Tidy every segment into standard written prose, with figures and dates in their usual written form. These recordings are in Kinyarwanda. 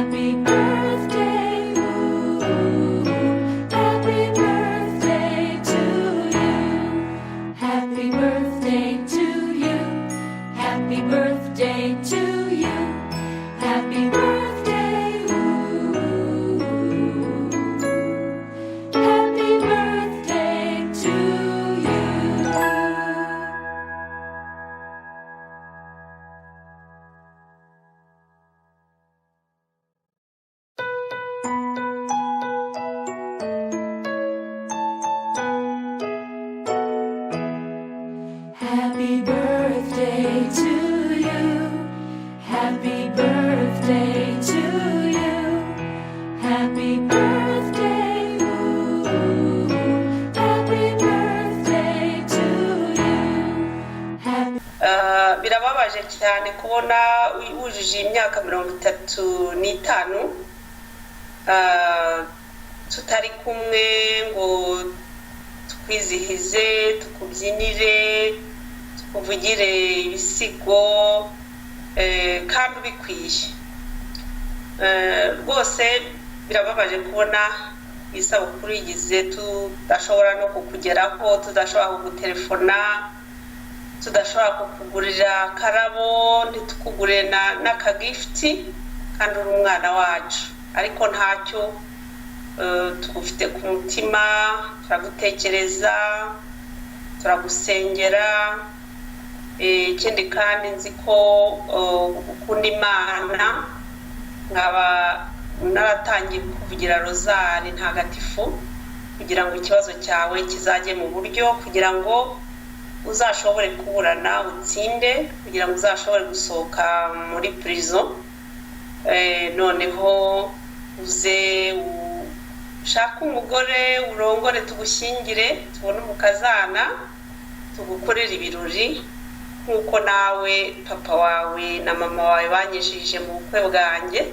Happy birthday, ooh, happy birthday to you. Happy birthday to you. Happy birthday to you. Happy birthday, ooh. Happy birthday to you. Happy birthday to you. Happy birthday to you. Happy birthday, ooh. Happy birthday to you. Happy Birababaje cyane kubona wujuje imyaka 35 tutari kumwe ngo tukwizihize, tukubyinire, tukuvugire ibisigo, kandi ubikwiye. Rwose birababaje kubona isabukuru igize tudashobora no kukugeraho, tudashobora kugutelefona, tudashobora kukugurira akarabo, ntitukugurire n'akagifuti kandi uri umwana wacu. Ariko ntacyo, tugufite ku mutima, turagutekereza, turagusengera. Ikindi kandi nzi ko ukunda Imana, nkaba naratangiye kuvugira rozari ntagatifu kugira ngo ikibazo cyawe kizajye mu buryo, kugira ngo uzashobore kuburana utsinde, kugira ngo uzashobore gusohoka muri prison, noneho uze ushake umugore, urongore, tugushyingire, tubone umukazana, tugukorere ibirori nk'uko nawe papa wawe na mama wawe banyijije mu bukwe bwanjye.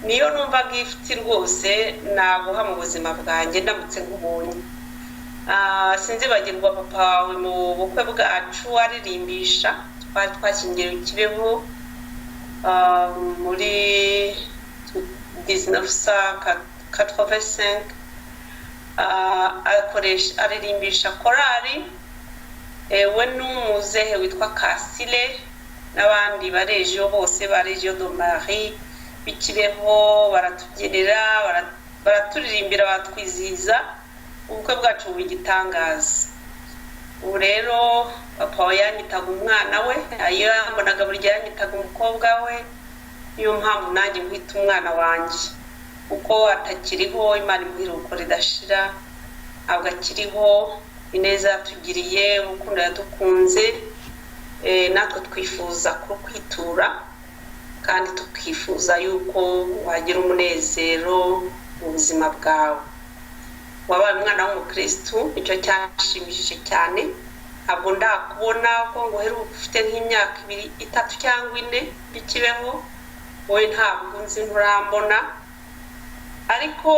Niyo numva gifuti rwose naguha mu buzima bwanjye ndamutse nkubonye. Sinzibagirwa papa wawe mu bukwe bwacu aririmbisha. Twari twashyingiriwe i Kibeho muri 1985. Akoresha aririmbisha korali, we n'umuzehe witwa Kasile n'abandi barejiyo bose ba Légion de Marie b'ikibeho, baratubyinira, baraturirimbira, baratwizihiza, ubukwe bwacu buba igitangaza. Ubu rero papa we yanyitaga umwana we, iyo yambonaga buri gihe yanyitaga umukobwa we. Niyo mpamvu nanjye nkwita umwana wanjye kuko atakiriho. Imana imuha iruhuko ridashira. Ntabwo akiriho. Ineza yatugiriye, urukundo yadukunze, natwe twifuza kurukwitura kandi tukifuza yuko wagira umunezero mu buzima bwawe. Wabaye umwana w'umukirisitu, nicyo cyashimishije cyane. Ntabwo ndakubona ko ngo uheruka ufite nk'imyaka 2, 3 cyangwa 4 bikibeho. Wowe ntabwo nzi, nturambona, ariko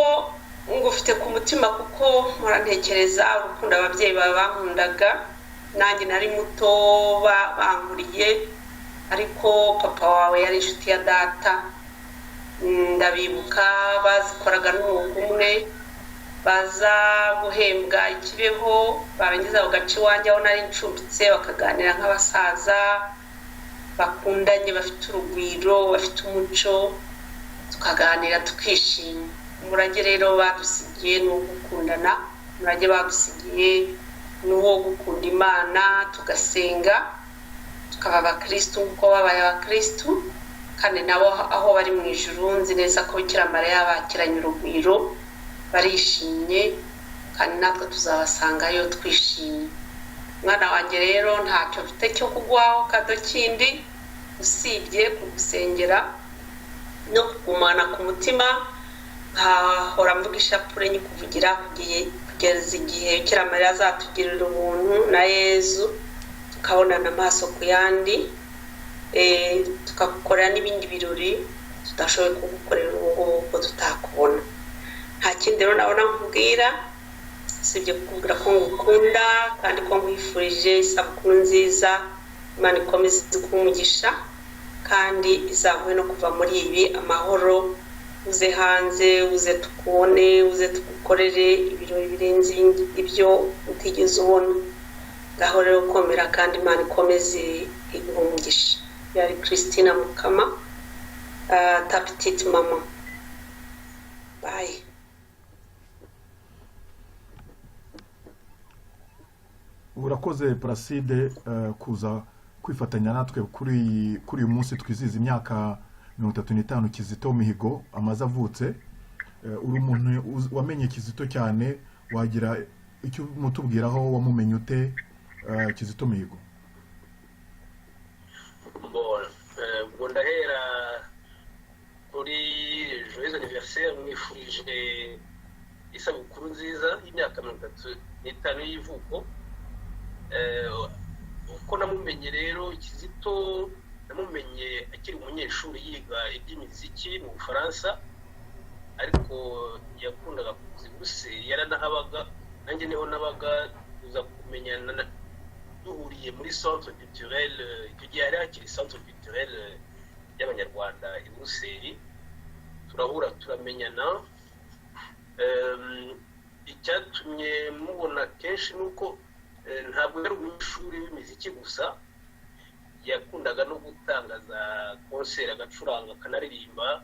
ngufite ku mutima kuko murantekereza urukundo ababyeyi bawe bankundaga. Nanjye nari muto bankuriye, ariko papa wawe yari inshuti ya data. Ndabibuka bazikoraga n'umwuga umwe, baza guhembwa ikibeho, barangiza bagaca iwanjye aho nari ncumbitse, bakaganira nk'abasaza bakundanye, bafite urugwiro, bafite umuco, tukaganira tukishima. Umurage rero badusigiye ni uwo gukundana, umurage badusigiye ni uwo gukunda Imana, tugasenga, tukaba abakirisitu nk'uko babaye abakirisitu. Kandi nabo aho bari mu ijuru nzi neza ko Bikira Mariya bakiranye urugwiro, barishimye, kandi natwe tuzabasangayo twishimye. Mwana wanjye rero, ntacyo mfite cyo kuguhaho kado kindi usibye kugusengera no kugumana ku mutima, nkahora mvuga ishapure nyikuvugira kugeza igihe Bikira Mariya azatugirira ubuntu na Yezu, tukabonana amaso ku yandi, tukagukorera n'ibindi birori tudashoboye kugukorera ubu ngubu kuko tutakubona. Nta kindi rero nabona nkubwira usibye kukubwira ko ngukunda kandi ko nkwifurije isabukuru nziza. Imana ikomeze kuba umugisha kandi izaguhe no kuva muri ibi amahoro. Uze hanze, uze tukubone, uze tugukorere ibirori birenze ibyo utigeze ubona. Ngaho rero komera, kandi Imana ikomeze iguhe umugisha. Yari Christina Mukama, ta petite maman. Bye. Urakoze Placide, kuza kwifatanya natwe kuri uyu munsi twizihiza imyaka 35 Kizito Mihigo amaze avutse. Uri umuntu wamenye Kizito cyane, wagira icyo umutubwiraho? Wamumenye ute, Kizito Mihigo? Bon, ubwo ndahera kuri joyeux anniversaire, mwifurije isabukuru nziza y'imyaka 35 y'ivuko. Uko namumenye rero Kizito, namumenye akiri umunyeshuri yiga iby'imiziki mu Bufaransa, ariko yakundaga kuza i Buruseli, yaranahabaga, nanjye niho nabaga, tuza kumenyana duhuriye muri centre culturel. Icyo gihe hari hakiri centre culturel y'Abanyarwanda i Buruseli, turahura turamenyana. Icyatumye mubona kenshi ni uko ntabwo yari umunyeshuri w'imiziki gusa, yakundaga no gutanga za konseri, agacuranga akanaririmba,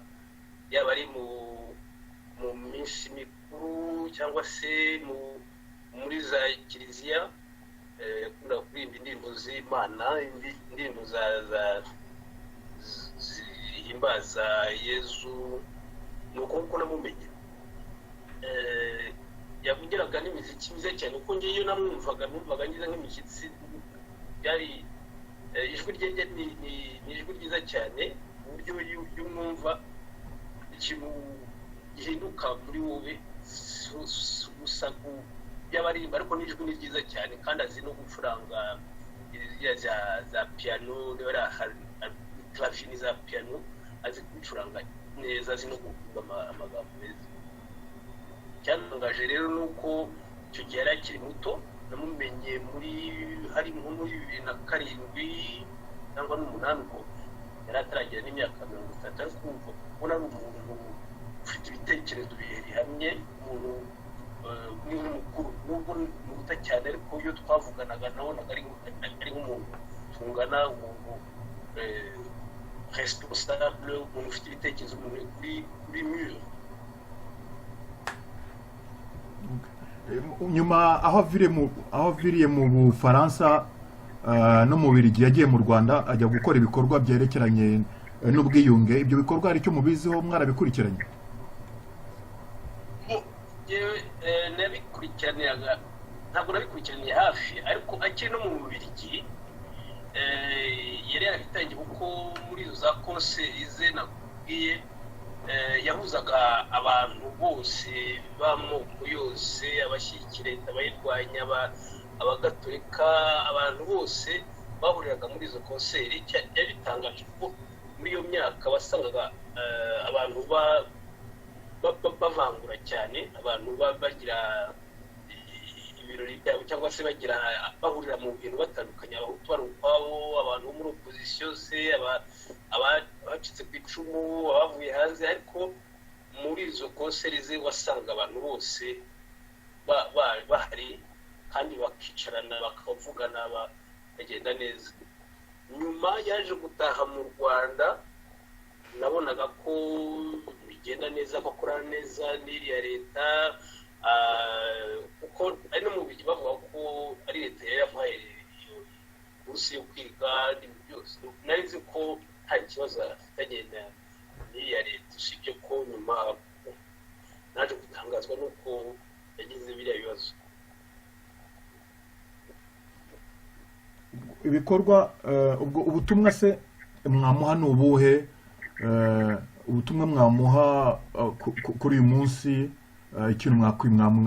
yaba ari mu minsi mikuru cyangwa se muri za kiliziya. Yakundaga kuririmba indirimbo z'Imana, indirimbo zihimbaza Yezu. Ni uko nguko namumenye. Yavugiraga n'imiziki myiza cyane, kuko ngewe iyo namwumvaga numvaga ngize nk'imishyitsi. Byari ijwi rye ni ijwi ryiza cyane, ku buryo iyo umwumva ikintu gihinduka muri wowe, si gusa by'abaririmba, ariko n'ijwi ni ryiza cyane, kandi azi no gucuranga ziriya za piano, niba ari clavier ni za piano, azi kubicuranga neza, azi no kuvuga amagambo meza. Icyantangaje rero ni uko icyo gihe yari akiri muto. Namumenye muri hari nko muri 2007 cyangwa n'umunani, ubwo yari ataragera n'imyaka 30, ariko kumva ubona ari umuntu ufite ibitekerezo bihamye, umuntu mukuru, nubwo muto cyane, ariko iyo twavuganaga nabonaga ari nk'umuntu tungana, umuntu responsable, umuntu ufite ibitekerezo, umuntu kuri mûr. Nyuma aho aviriye mu Bufaransa no mu Bubiligi, yagiye mu Rwanda ajya gukora ibikorwa byerekeranye n'ubwiyunge. Ibyo bikorwa hari icyo mubiziho? Mwarabikurikiranye? Njyewe nabikurikiraniraga, ntabwo nabikurikiraniye hafi, ariko akiri no mu Bubiligi yari yarabitangiye, kuko muri izo za konseri ze nakubwiye yahuzaga abantu bose b'amoko yose, abashyigikiye leta, abayirwanya, abagatolika, abantu bose bahuriraga muri izo konseri. Byari bitangaje kuko muri iyo myaka wasangaga abantu bavangura cyane, abantu bagira ibirori byabo cyangwa se bagira bahurira mu bintu batandukanye, Abahutu bari ukwabo, abantu bo muri opozisiyo se, abacitse ku icumu, abavuye hanze, ariko muri izo konseri ze wasanga abantu bose bahari kandi bakicarana bakavugana bakagenda neza. Nyuma yaje gutaha mu Rwanda, nabonaga ko bigenda neza, ko akorana neza n'iriya leta, kuko ari no mu Bubiligi bavuga ko ari leta yari yamuhaye iyo buruse yo kwiga n'ibintu byose. Nari nzi ko nta kibazo afitanye n'iriya leta, usibye ko nyuma naje gutangazwa n'uko yagize biriya bibazo. Ibikorwa ubwo ubutumwa se mwamuha ni ubuhe? Ubutumwa mwamuha kuri uyu munsi, ikintu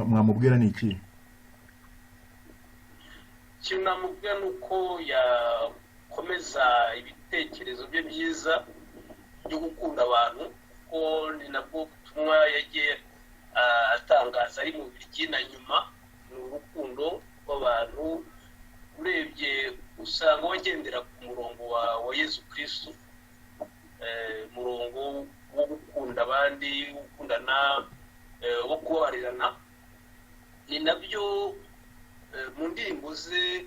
mwamubwira ni iki? Ikintu namubwira ni uko yakomeza ibitekerezo bye byiza byo gukunda abantu, kuko ni nabwo butumwa yagiye atangaza ari mu Bubiligi na nyuma, ni urukundo rw'abantu. Urebye usanga wagendera ku murongo wa Yezu Kristu, umurongo wo gukunda abandi. n'abandi, wo gukundana, wo kubabarirana. Ni nabyo mu ndirimbo ze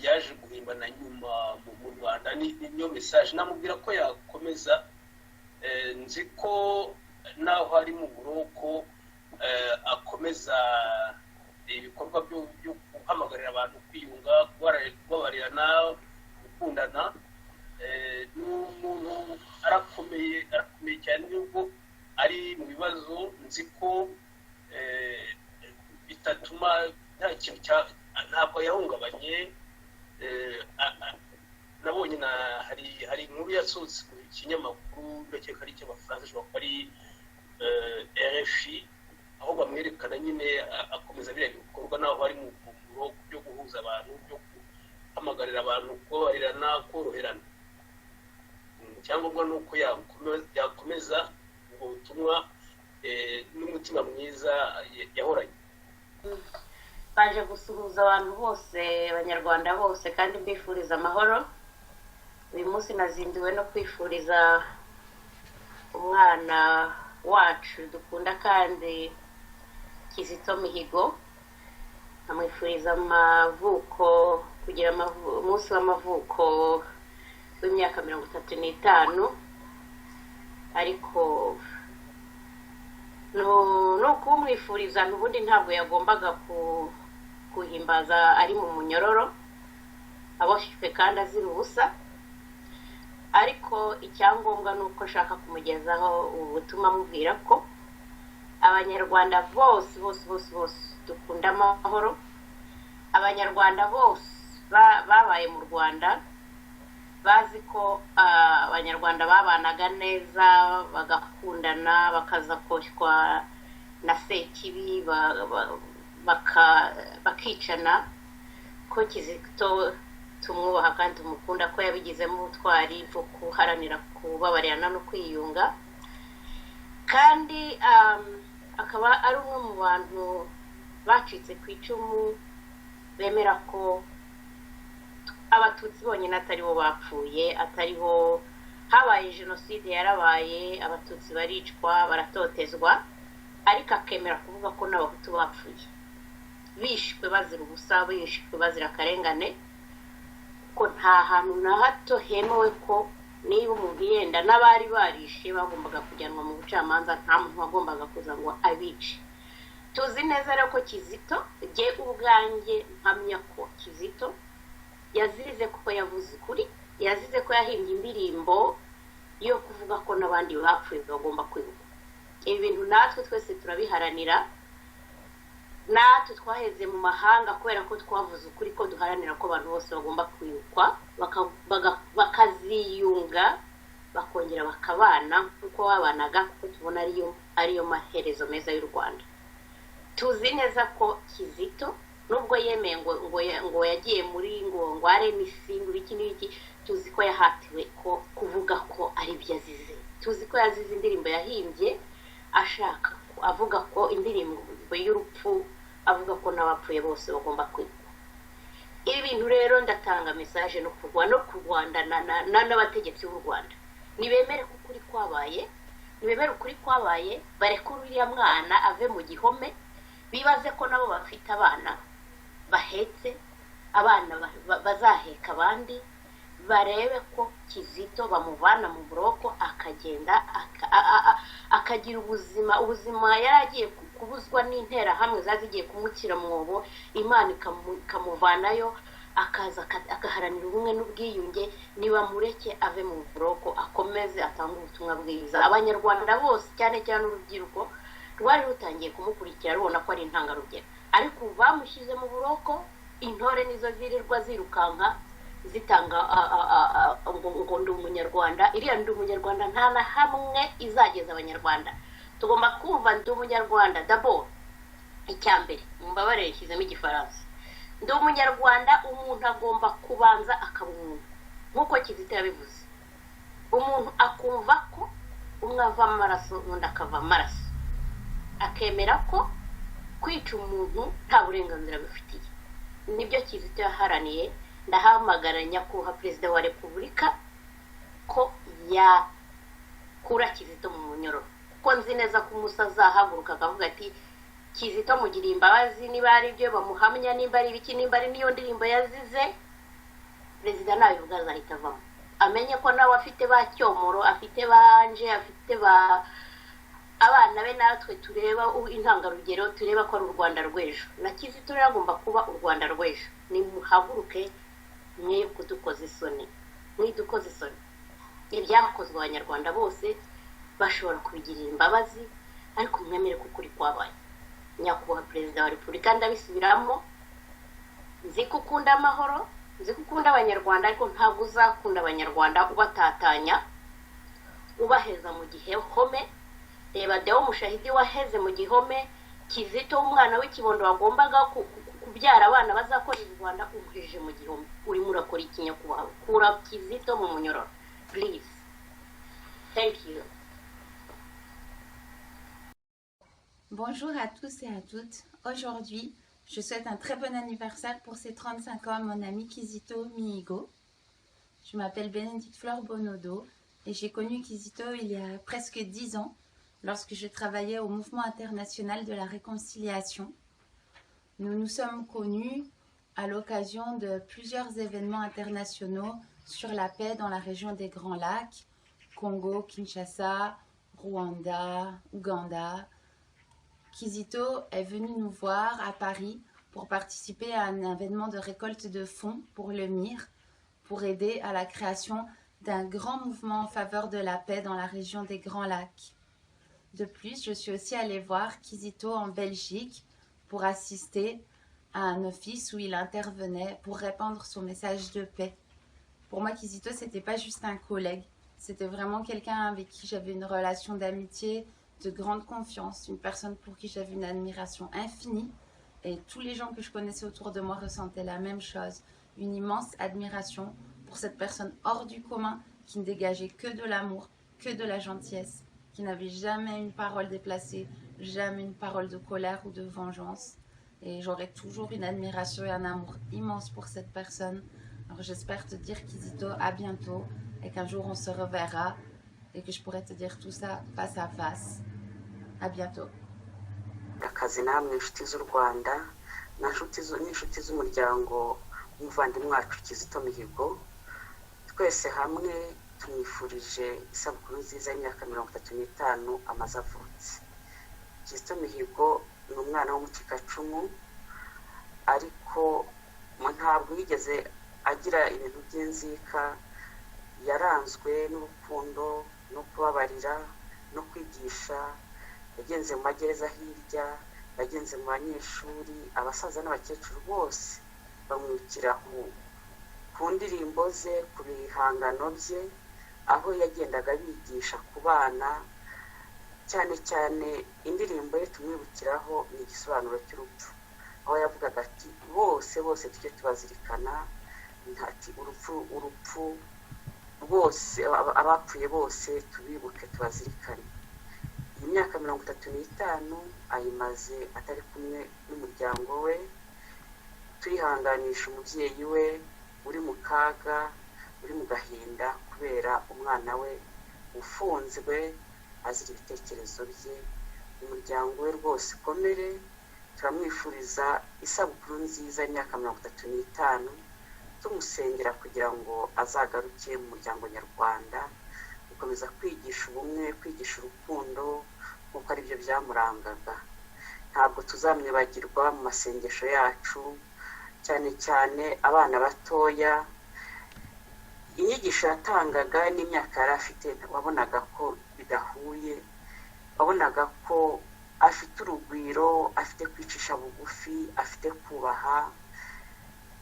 yaje guhimba na nyuma mu Rwanda. Niyo message namubwira ko yakomeza. Nzi ko naho ari mu buroko akomeza ibikorwa byo guhamagarira abantu kwiyunga, kubabarirana, gukundana. Ni umuntu arakomeye, arakomeye cyane nubwo ari mu bibazo. Nzi ko bitatuma nta kintu, ntabwo yahungabanye. Nabonye na hari inkuru yasohotse mu kinyamakuru, ndakeka ari icy'Abafaransa, ishobora kuba ari RFI, aho bamwerekana nyine akomeza biriya bikorwa naho ari mu buroko byo guhuza abantu, byo guhamagarira abantu kubabarirana, koroherana. Icyangombwa ni uko yakomeza ubwo butumwa n'umutima mwiza yahoranye. Baje gusuhuza abantu bose, Abanyarwanda bose, kandi mbifuriza amahoro. Uyu munsi nazinduwe no kwifuriza umwana wacu dukunda kandi Kizito Mihigo, amwifuriza amavuko, kugira umunsi w'amavuko w'imyaka 35. Ariko ni ukuwumwifuriza n'ubundi ntabwo yagombaga kuhimbaza ari mu munyororo, aboshywe kandi azira ubusa. Ariko icyangombwa ni uko nshaka kumugezaho ubutumwa, amubwira ko Abanyarwanda bose bose bose bose dukunda amahoro, Abanyarwanda bose babaye mu Rwanda bazi ko Abanyarwanda babanaga neza, bagakundana, bakaza koshywa na Sekibi, bakicana, ko Kizito tumwubaha kandi tumukunda, ko yabigizemo ubutwari bwo guharanira kubabarirana no kwiyunga, kandi akaba ari umwe mu bantu bacitse ku icumu bemera ko Abatutsi bonyine atari bo bapfuye, atari bo habaye jenoside. Yarabaye, Abatutsi baricwa, baratotezwa, ariko akemera kuvuga ko n'Abahutu bapfuye, bishwe bazira ubusa, bishwe bazira akarengane, ko nta hantu na hato hemewe ko niba umuntu yenda n'abari barishe bagombaga kujyanwa mu bucamanza, nta muntu wagombaga kuza ngo abice. Tuzi neza rero ko Kizito, jye ubwanjye mpamya ko Kizito yazize ko yavuze ukuri, yazize ko yahimbye indirimbo yo kuvuga ko n'abandi bapfuye bagomba kwibuka. Ibi bintu natwe twese turabiharanira, natwe twaheze mu mahanga kubera ko twavuze ukuri, ko duharanira ko abantu bose bagomba kwibukwa, bakaziyunga, bakongera bakabana nk'uko babanaga, kuko tubona ariyo maherezo meza y'u Rwanda. Tuzi neza ko Kizito, nubwo yemeye ngo yagiye muri ngo RNC, ngo iki n'iki, tuzi ko yahatiwe ko kuvuga ko ari byo azize. Tuzi ko yazize indirimbo yahimbye ashaka avuga ko indirimbo y'urupfu, avuga ko n'abapfuye bose bagomba kwibukwa. Ibi bintu rero ndatanga message no ku Rwanda n'abategetsi b'u Rwanda: nibemere ko ukuri kwabaye, nibemere ukuri kwabaye, bareke uriya mwana ave mu gihome, bibaze ko nabo bafite abana bahetse, abana bazaheka abandi, barebe ko Kizito bamuvana mu buroko akagenda akagira ubuzima yari agiye kubuzwa n'Interahamwe zari zigiye kumukira mwobo, Imana ikamuvanayo, akaza agaharanira ubumwe n'ubwiyunge. Nibamureke ave mu buroko, akomeze atange ubutumwa bwiza. Abanyarwanda bose, cyane cyane urubyiruko rwari rutangiye kumukurikira, rubona ko ari intangarugero, ariko ubu bamushyize mu buroko. Intore nizo zirirwa zirukanka zitanga ngo ndi Umunyarwanda. Iriya ndi Umunyarwanda nta na hamwe izageza Abanyarwanda. Tugomba kumva ndi Umunyarwanda d'abord. Icya mbere, mumbabarire nshyizemo Igifaransa, ndi Umunyarwanda. Umuntu agomba kubanza akaba umuntu, nk'uko Kizito yabivuze, umuntu akumva ko umwe ava amaraso undi akava amaraso, akemera ko kwica umuntu nta burenganzira bifitiye. Nibyo Kizito yaharaniye. Ndahamagara Nyakubahwa Perezida wa Repubulika ko yakura Kizito mu munyororo. Kuko nzi neza ko umusa azahaguruka akavuga ati Kizito mugiriye imbabazi, niba ari ibyo bamuhamya, nimba ari ibiki, nimba ari n'iyo ndirimbo yazize. Perezida nabivuga azahita avamo, amenye ko nawe afite ba Cyomoro, afite ba Anje, afite ba abana be. Natwe tureba intangarugero, tureba ko ari u Rwanda rw'ejo. Na Kizito rero agomba kuba u Rwanda rw'ejo. Nimuhaguruke, mwe kudukoza isoni, mwidukoza isoni. Ibyakozwe Abanyarwanda bose bashobora kubigirira imbabazi, ariko mwemere ko ukuri kwabaye. Nyakubahwa Perezida wa Repubulika, ndabisubiramo, nzi ko ukunda amahoro, nzi ko ukunda Abanyarwanda, ariko ntabwo uzakunda Abanyarwanda ubatatanya, ubaheza mu gihome. Reba Deo Mushahidi waheze mu gihome, Kizito w'umwana w'ikibondo wagombaga kubyara abana bazakorera u Rwanda, umuhejeje mu gihome. Urimo urakora iki, nyakubahwa? Kura Kizito mu munyororo, please. Thank you. Bonjour à tous et à toutes. Aujourd'hui, je souhaite un très bon anniversaire pour ses 35 ans à mon ami Kizito Mihigo. Je m'appelle Bénédicte Fleur Bonodo et j'ai connu Kizito il y a presque 10 ans lorsque je travaillais au Mouvement international de la réconciliation. Nous nous sommes connus à l'occasion de plusieurs événements internationaux sur la paix dans la région des Grands Lacs, Congo, Kinshasa, Rwanda, Ouganda. Kizito est venu nous voir à Paris pour participer à un événement de récolte de fonds pour le MIR, pour aider à la création d'un grand mouvement en faveur de la paix dans la région des Grands Lacs. De plus, je suis aussi allée voir Kizito en Belgique pour assister à un office où il intervenait pour répandre son message de paix. Pour moi, Kizito, c'était pas juste un collègue, c'était vraiment quelqu'un avec qui j'avais une relation d'amitié, de grande confiance, une personne pour qui j'avais une admiration infinie. Et tous les gens que je connaissais autour de moi ressentaient la même chose, une immense admiration pour cette personne hors du commun qui ne dégageait que de l'amour, que de la gentillesse, qui n'avait jamais une parole déplacée, jamais une parole de colère ou de vengeance. Et j'aurai toujours une admiration et un amour immense pour cette personne. Alors j'espère te dire, Kizito, à bientôt et qu'un jour on se reverra et que je pourrai te dire tout ça face à face. À bientôt. Akazi namwe inshuti z'u Rwanda n'inshuti z'umuryango w'umuvandimwe wacu Kizito Mihigo, twese hamwe tumwifurije isabukuru nziza y'imyaka 35 amaze avutse. Kizito Mihigo ni umwana w'umucikacumu, ariko ntabwo yigeze agira ibintu by'inzika. Yaranzwe n'urukundo no kubabarira no kwigisha. Yagenze mu magereza hirya, yagenze mu banyeshuri, abasaza n'abakecuru bose bamwibukira ku ndirimbo ze, ku bihangano bye, aho yagendaga abigisha ku bana. Cyane cyane indirimbo ye tumwibukiraho ni Igisobanuro cy'urupfu, aho yavugaga ati bose bose tujye tubazirikana, ati urupfu urupfu bose, abapfuye bose tubibuke tubazirikane. Iyi myaka 35 ayimaze atari kumwe n'umuryango we. Turihanganisha umubyeyi we uri mu kaga, uri mu gahinda kubera umwana we ufunzwe azira ibitekerezo bye. Umuryango we rwose ukomere. Turamwifuriza isabukuru nziza y'imyaka 35, tumusengera kugira ngo azagaruke mu muryango nyarwanda, gukomeza kwigisha ubumwe, kwigisha urukundo nk'uko aribyo byamurangaga. Ntabwo tuzamwibagirwa mu masengesho yacu, cyane cyane abana batoya. Inyigisho yatangaga n'imyaka yari afite wabonaga ko bidahuye, wabonaga ko afite urugwiro, afite kwicisha bugufi, afite kubaha.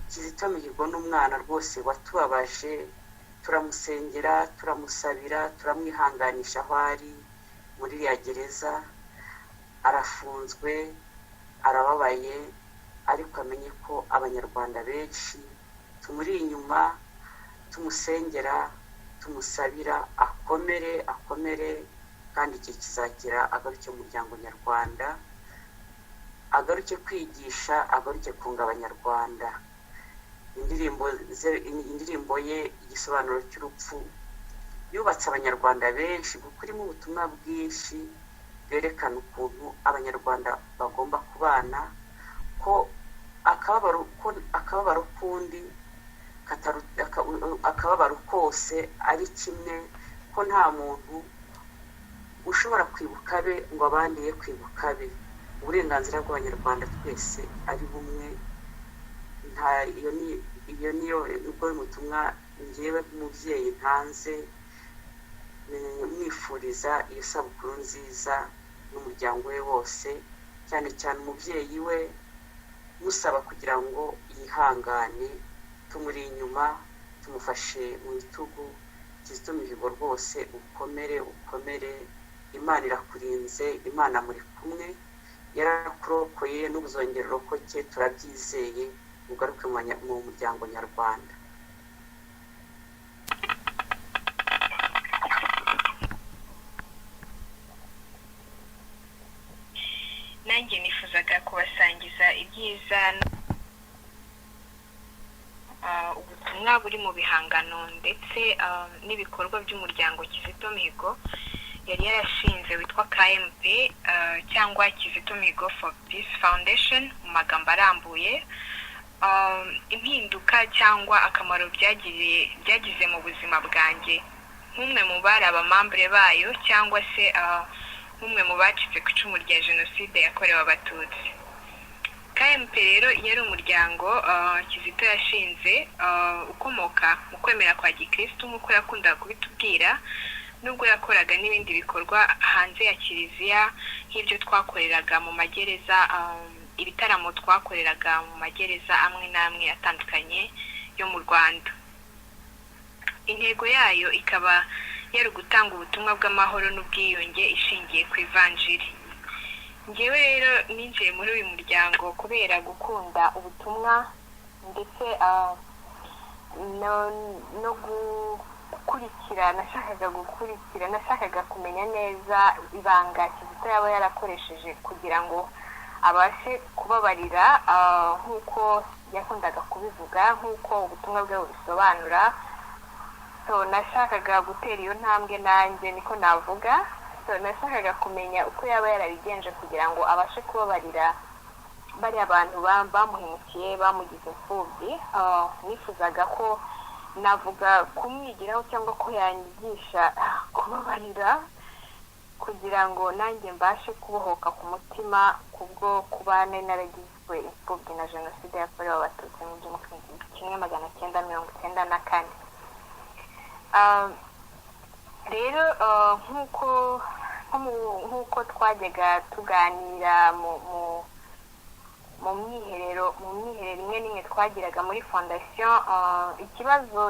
Kizito Mihigo ni umwana rwose watubabaje. Turamusengera, turamusabira, turamwihanganisha aho ari muri iriya gereza. Arafunzwe, arababaye, ariko amenye ko Abanyarwanda benshi tumuri inyuma, tumusengera, tumusabira, akomere akomere, kandi igihe kizagera agaruke mu muryango nyarwanda, agaruke kwigisha, agaruke kunga Abanyarwanda. Indirimbo ye Igisobanuro cy'urupfu yubatse Abanyarwanda benshi kuko irimo ubutumwa bwinshi. Bwerekana ukuntu Abanyarwanda bagomba kubana, ko akababaro k'undi akababaro kose ari kimwe, ko nta muntu ushobora kwibuka abe ngo abandi ye kwibuka abe. Uburenganzira bw'Abanyarwanda twese ari bumwe. Nta iyo ni iyo niyo ubwo butumwa ngewe nk'umubyeyi ntanze, mwifuriza iyo sabukuru nziza n'umuryango we wose, cyane cyane umubyeyi we, musaba kugira ngo yihangane. Tumuri inyuma, tumufashe mu bitugu. Kizito Mihigo, rwose ukomere, ukomere, Imana irakurinze, Imana muri kumwe, yarakurokoye n'ubuzongera urokoke, turabyizeye, ugaruke mu muryango nyarwanda. Nanjye nifuzaga kubasangiza ibyiza, ubutumwa buri mu bihangano ndetse n'ibikorwa by'umuryango Kizito Mihigo yari yarashinze witwa KMP, cyangwa Kizito Mihigo for Peace Foundation mu magambo arambuye, impinduka cyangwa akamaro byagize mu buzima bwanjye nk'umwe mu bari abamambure bayo, cyangwa se nk'umwe mu bacitse ku icumu rya Jenoside yakorewe Abatutsi. KMP rero yari umuryango Kizito yashinze, ukomoka mu kwemera kwa gikristu nk'uko yakundaga kubitubwira, nubwo yakoraga n'ibindi bikorwa hanze ya kiliziya, nk'ibyo twakoreraga mu magereza, ibitaramo twakoreraga mu magereza amwe n'amwe atandukanye yo mu Rwanda. Intego yayo ikaba yari ugutanga ubutumwa bw'amahoro n'ubwiyunge ishingiye ku ivanjiri. Ngewe rero ninjiye muri uyu muryango kubera gukunda ubutumwa ndetse no gukurikira. Nashakaga gukurikira, nashakaga kumenya neza ibanga Kizito yaba yarakoresheje kugira ngo abashe kubabarira, nk'uko yakundaga kubivuga, nk'uko ubutumwa bwe bubisobanura. So nashakaga gutera iyo ntambwe nanjye, niko navuga. So nashakaga kumenya uko yaba yarabigenje kugira ngo abashe kubabarira bariya bantu bamuhemukiye, bamugize imfubyi. Nifuzaga ko navuga kumwigiraho cyangwa ko yanyigisha kubabarira, kugira ngo nanjye mbashe kubohoka ku mutima kubwo kuba nari naragizwe imfubyi na Jenoside yakorewe Abatutsi mu 1994. Rero nk'uko twajyaga tuganira mu myiherero imwe n'imwe twagiraga muri fondation, ikibazo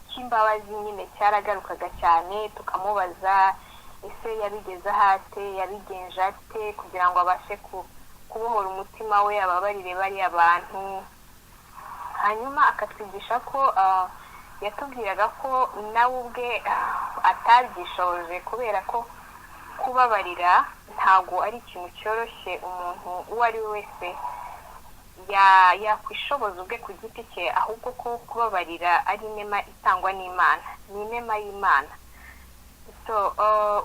cy'imbabazi nyine cyaragarukaga cyane, tukamubaza: ese yabigeze ate, yabigenje ate kugira ngo abashe kubohora umutima we, ababarire bariya bantu? Hanyuma akatwigisha ko, yatubwiraga ko nawe ubwe atabyishoje, kubera ko kubabarira ntabwo ari ikintu cyoroshye umuntu uwo ari we wese yakwishoboza ubwe ku giti cye, ahubwo ko kubabarira ari inema itangwa n'Imana, ni inema y'Imana. So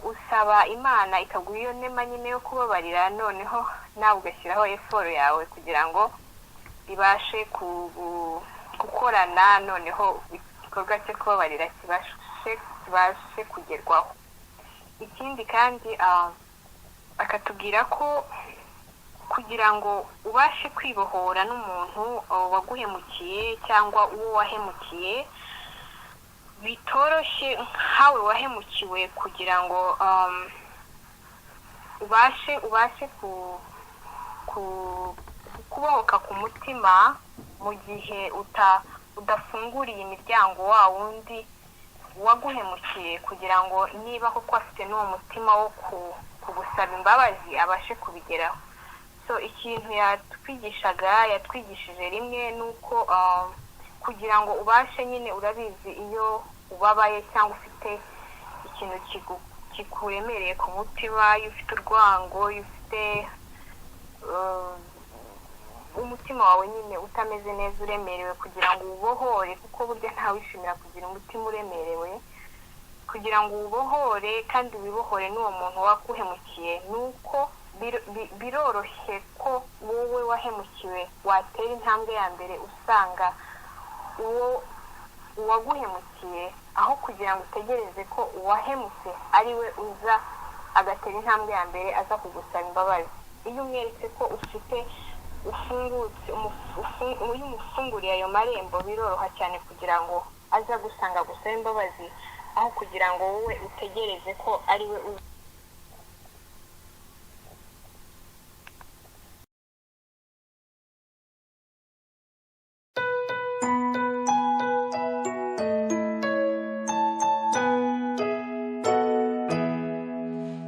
usaba Imana ikaguha iyo nema nyine yo kubabarira, noneho nawe ugashyiraho effort yawe kugira ngo bibashe gukorana, noneho igikorwa cyo kubabarira kibashe kugerwaho. Ikindi kandi, akatubwira ko kugira ngo ubashe kwibohora n'umuntu waguhemukiye cyangwa uwo wahemukiye, bitoroshye nkawe wahemukiwe kugira ngo ubashe kubohoka ku mutima mu gihe udafunguriye imiryango wa wundi waguhemukiye, kugira ngo niba koko afite n'uwo mutima wo kugusaba imbabazi abashe kubigeraho. So ikintu yatwigishaga, yatwigishije rimwe, ni uko kugira ngo ubashe nyine, urabizi, iyo ubabaye cyangwa ufite ikintu kikuremereye ku mutima, iyo ufite urwango, iyo ufite umutima wawe nyine utameze neza, uremerewe, kugira ngo ubohore, kuko burya ntawishimira kugira umutima uremerewe. Kugira ngo ubohore kandi wibohore n'uwo muntu waguhemukiye, ni uko biroroshye ko wowe wahemukiwe watera intambwe ya mbere usanga uwo uwaguhemukiye, aho kugira ngo utegereze ko uwahemutse ari we uza agatera intambwe ya mbere aza kugusaba imbabazi. Iyo umweretse ko ufite ufungutse, iyo umufunguriye ayo marembo, biroroha cyane kugira ngo aza gusanga gusaba imbabazi, aho kugira ngo wowe utegereze ko ari we uza.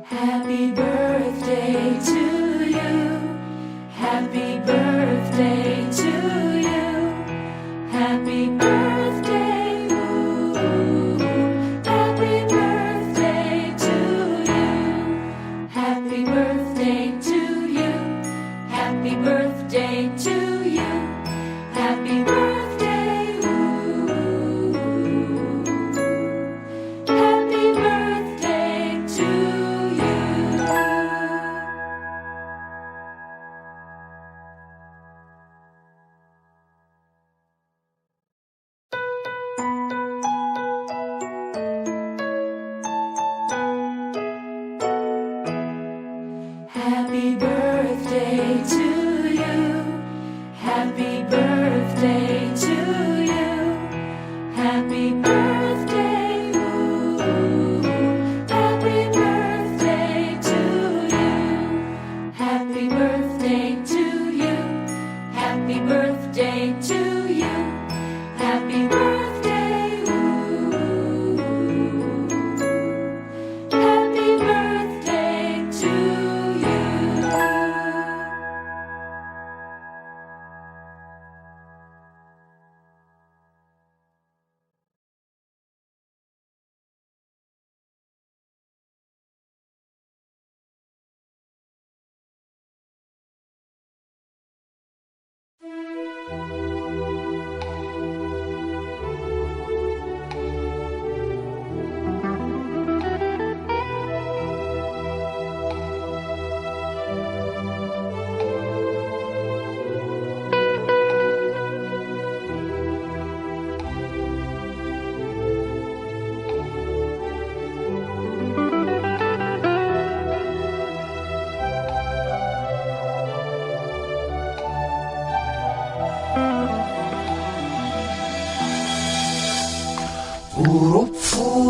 Happy birthday to you. Happy birthday to you. Happy birthday, ooh. Happy birthday to you. Happy birthday to you. Happy birthday to you. Happy birthday, ooh. Happy birthday to you. Happy birthday to you. Happy birthday to you. Happy birthday, ooh. Happy birthday to you. Happy birthday to you. Happy birthday to you. Happy birthday, ooh. Happy birthday to you.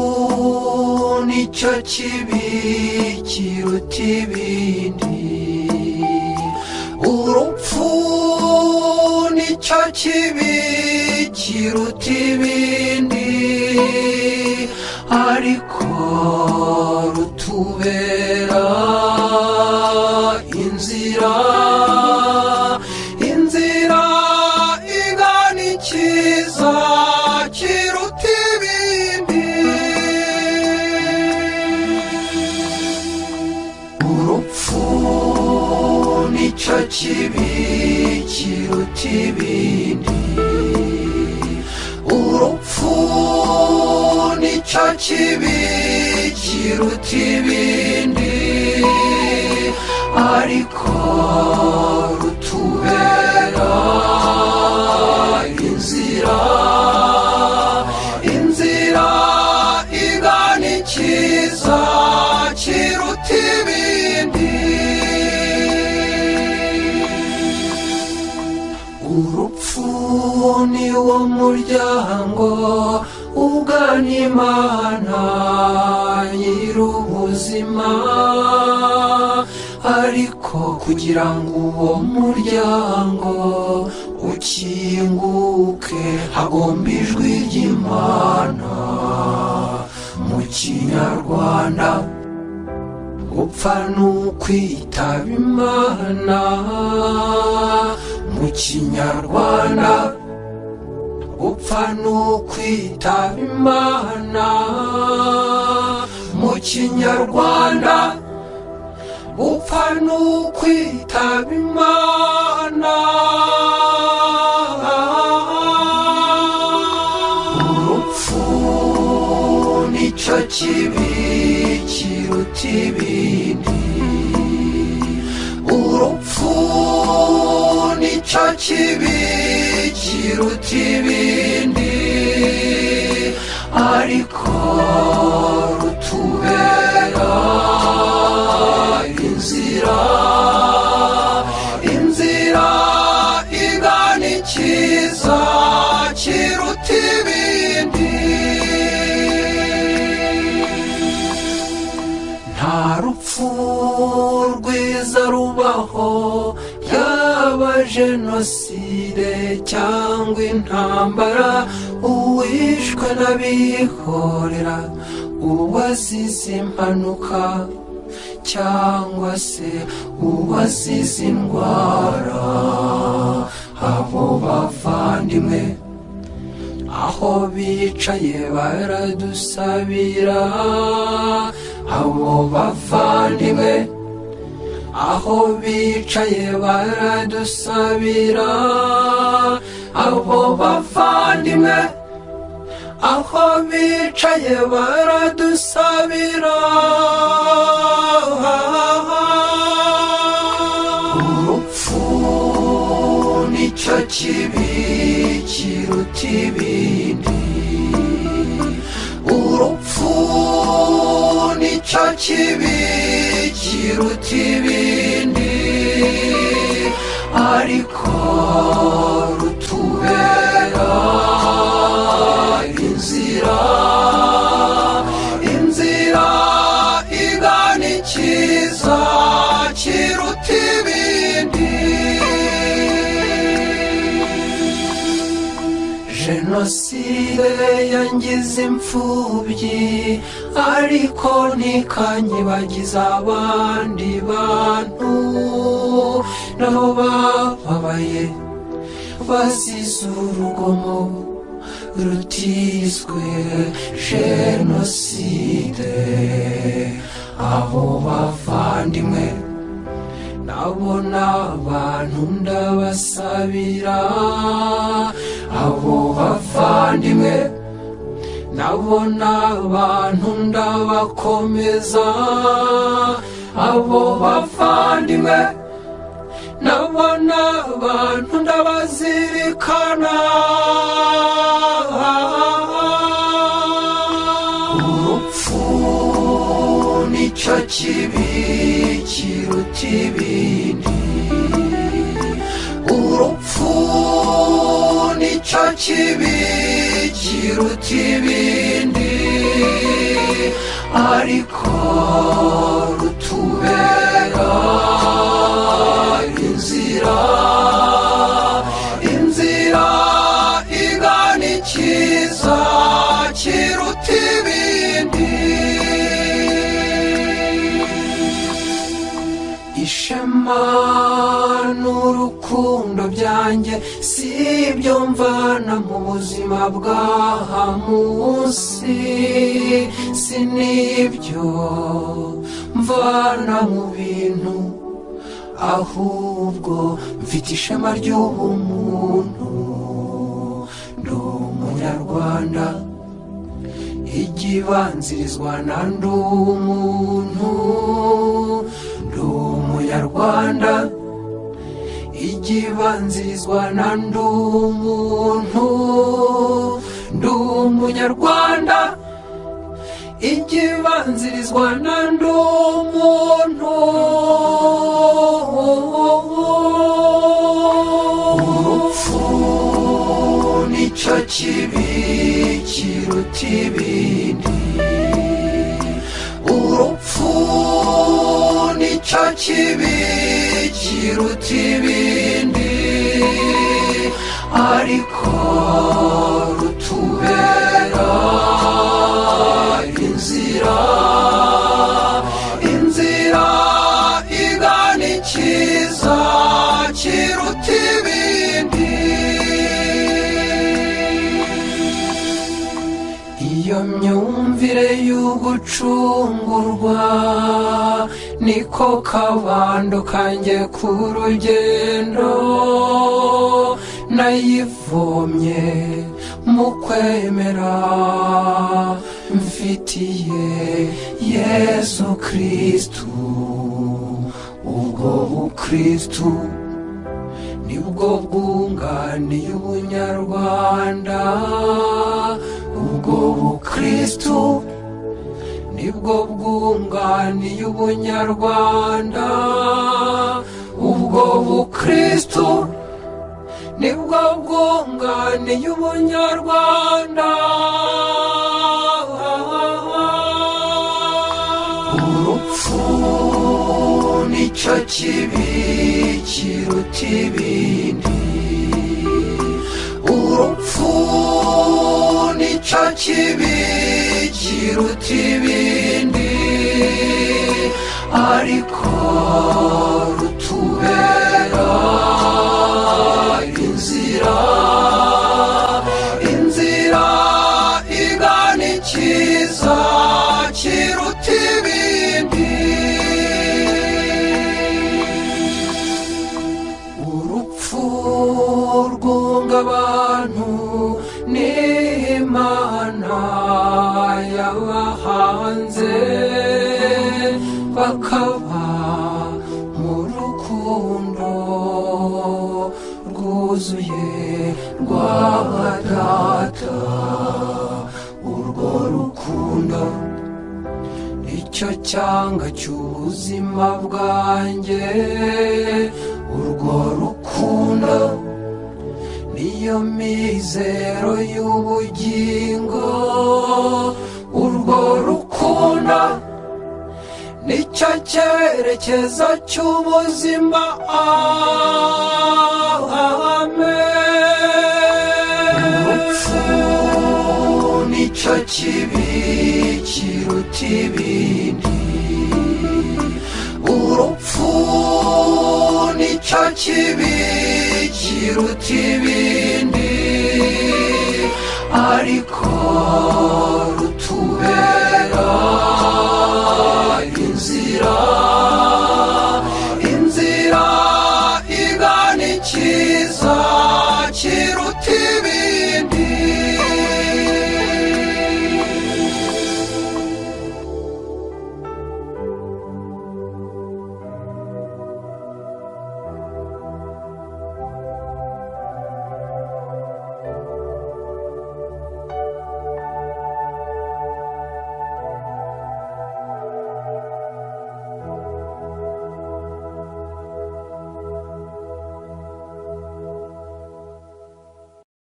Urupfu nicyo kibi kiruta ibindi. Urupfu nicyo kibi kiruta ibindi, ariko rutubera inzira, inzira igana ikiza kiruta ibindi. Urupfu nicyo kibi kiruta ibindi. Urupfu nicyo kibi kiruta ibindi, ariko rutubera inzira, inzira igana ikiza kiruta ibindi. Urupfu ni wo muryango ugana Imana nyir'ubuzima, ariko kugira ngo uwo muryango ukinguke hagomba ijwi ry'Imana. Mu Kinyarwanda, gupfa ni ukwitaba Imana. Mu Kinyarwanda, gupfa ni ukwitaba Imana. Mu Kinyarwanda, gupfa ni ukwitaba Imana. Urupfu nicyo nicyo kibi kiruta ibindi. Urupfu nicyo kibi kiruta ibindi, ariko rutubera inzira, inzira igana ikiza kiruta ibindi. Nta rupfu rwiza rubaho, yaba jenoside cyangwa intambara, uwishwe n'abihorera, uwazize impanuka cyangwa se uwazize indwara. Abo bavandimwe aho bicaye baradusabira, abo bavandimwe aho bicaye baradusabira, abo bavandimwe aho bicaye baradusabira. Urupfu nicyo kibi kiruta ibindi. Urupfu nicyo kibi kiruta ibindi, ariko rutubera inzira, inzira igana ikiza kiruta ibindi. Jenoside yangize imfubyi, ariko ntikanyibagiza abandi bantu nabo bababaye bazize urugomo rutizwe jenoside. Abo bavandimwe nabona abantu ndabasabira, abo bavandimwe nabona abantu ndabakomeza, abo bavandimwe nabona abantu ndabazirikana. Urupfu nicyo kibi kiruta ibindi. Urupfu nicyo kibi kiruta ibindi, ariko rutubera inzira, inzira igana ikiza kiruta ibindi. Ishema n'urukundo byanjye si ibyo mvana mu buzima bw'aha munsi, si n'ibyo mvana mu bintu, ahubwo mfite ishema ry'ubumuntu. Ndi umunyarwanda igibanzirizwa na ndi umuntu. Ndi umunyarwanda igibanzirizwa na ndi umuntu. Ndi umunyarwanda igibanzirizwa na ndi umuntu. Urupfu nicyo kibi kiruta ibindi. Urupfu nicyo kibi kiruta ibindi, ariko rutubera inzira, inzira igana ikiza kiruta ibindi. Iyo myumvire y'ugucungurwa niko kabando kanjye ku rugendo, nayivomye mu kwemera. Mfitiye Yesu Kristu, ubwo bukristu nibwo bwunganiye ubunyarwanda. Ubwo bukristu nibwo bwunganiye ubunyarwanda. Ubwo bukristu nibwo bwunganiye ubunyarwanda. Urupfu nicyo kibi kiruta ibindi. Urupfu nicyo kibi kiruta ibindi, ariko rutubera inzira, inzira igana ikiza kiruta ibindi. Urupfu rwunga abantu n'Imana yabahanze, bakaba mu rukundo rwuzuye rwa Data. Urwo rukundo nicyo cyanga cy'ubuzima bwanjye. Urwo rukundo niyo mizero y'ubugingo. Urwo rukundo nicyo cyerekezo cy'ubuzima. Amen. Urupfu nicyo kibi kiruta ibindi. Urupfu nicyo kibi kiruta ibindi, ariko